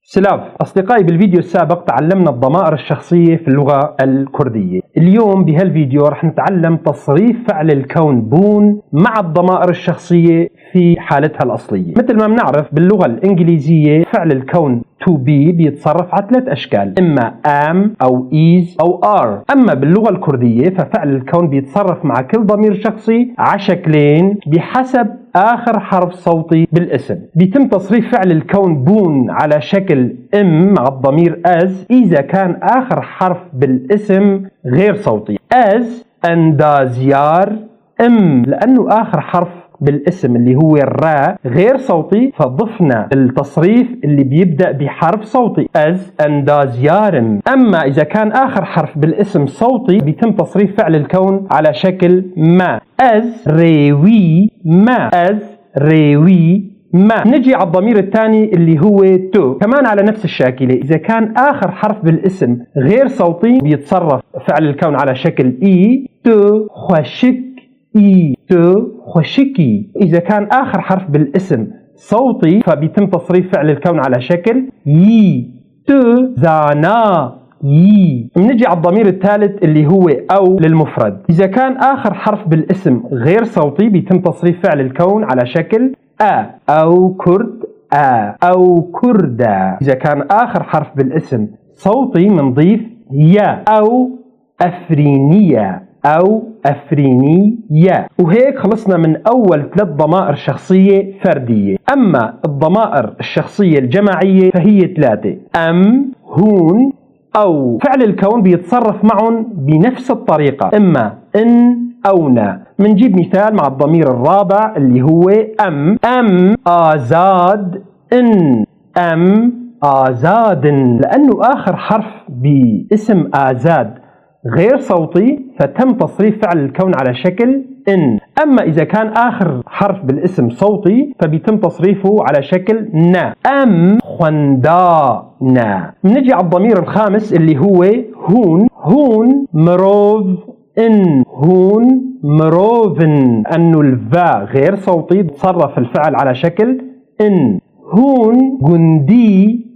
سلاف أصدقائي، بالفيديو السابق تعلمنا الضمائر الشخصية في اللغة الكردية. اليوم بهالفيديو رح نتعلم تصريف فعل الكون بوون مع الضمائر الشخصية في حالتها الأصلية. مثل ما بنعرف، باللغة الإنجليزية فعل الكون to be بيتصرف على ثلاث أشكال، إما am أو is أو are. أما باللغة الكردية ففعل الكون بيتصرف مع كل ضمير شخصي على شكلين بحسب آخر حرف صوتي بالاسم. بيتم تصريف فعل الكون بوون على شكل م مع الضمير ez إذا كان آخر حرف بالاسم غير صوتي. ez ئەندازیار م، لأنه آخر حرف بالاسم اللي هو الراء غير صوتي، فضفنا التصريف اللي بيبدأ بحرف صوتي، ez ئەندازیارم. أما إذا كان آخر حرف بالاسم صوتي، بيتم تصريف فعل الكون على شكل ما، ez rêwî me، ez rêwî me. نجي على الضمير الثاني اللي هو te، كمان على نفس الشاكلة، إذا كان آخر حرف بالاسم غير صوتي بيتصرف فعل الكون على شكل î، tu xweşik î، tu xweşik î. إذا كان آخر حرف بالاسم صوتي فبيتم تصريف فعل الكون على شكل yî، tu zana yî. بنجي على الضمير الثالث اللي هو ew للمفرد. إذا كان آخر حرف بالاسم غير صوتي بيتم تصريف فعل الكون على شكل e، ew kurd e، ew kurd e. إذا كان آخر حرف بالاسم صوتي منضيف ye، ew Efrînî ye، ew Efrînî ye. وهيك خلصنا من أول ثلاث ضمائر شخصية فردية. أما الضمائر الشخصية الجماعية فهي ثلاثة: em، hûn، ew. فعل الكون بيتصرف معهم بنفس الطريقة، إما in أو na. منجيب مثال مع الضمير الرابع اللي هو em: em azad in، em azad in. لأنه آخر حرف باسم آزاد غير صوتي فتم تصريف فعل الكون على شكل in. أما إذا كان آخر حرف بالاسم صوتي فبيتم تصريفه على شكل na، em xwenda ne. نجي على الضمير الخامس اللي هو hûn: hûn mirov in، hûn mirovin. أنه الفا غير صوتي تصرف الفعل على شكل in. hûn gundî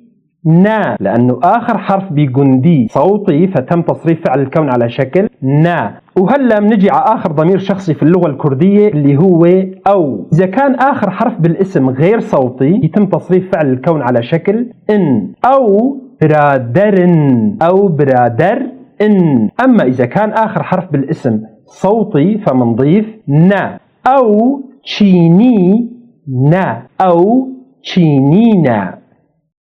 ne، لأنه آخر حرف ب gundî صوتي فتم تصريف فعل الكون على شكل na. وهلا بنجي على آخر ضمير شخصي في اللغة الكردية اللي هو ew. إذا كان آخر حرف بالاسم غير صوتي يتم تصريف فعل الكون على شكل in، ew birader in، ew birader in. أما إذا كان آخر حرف بالاسم صوتي فمنضيف na، ew çînî ne، ew çînî ne.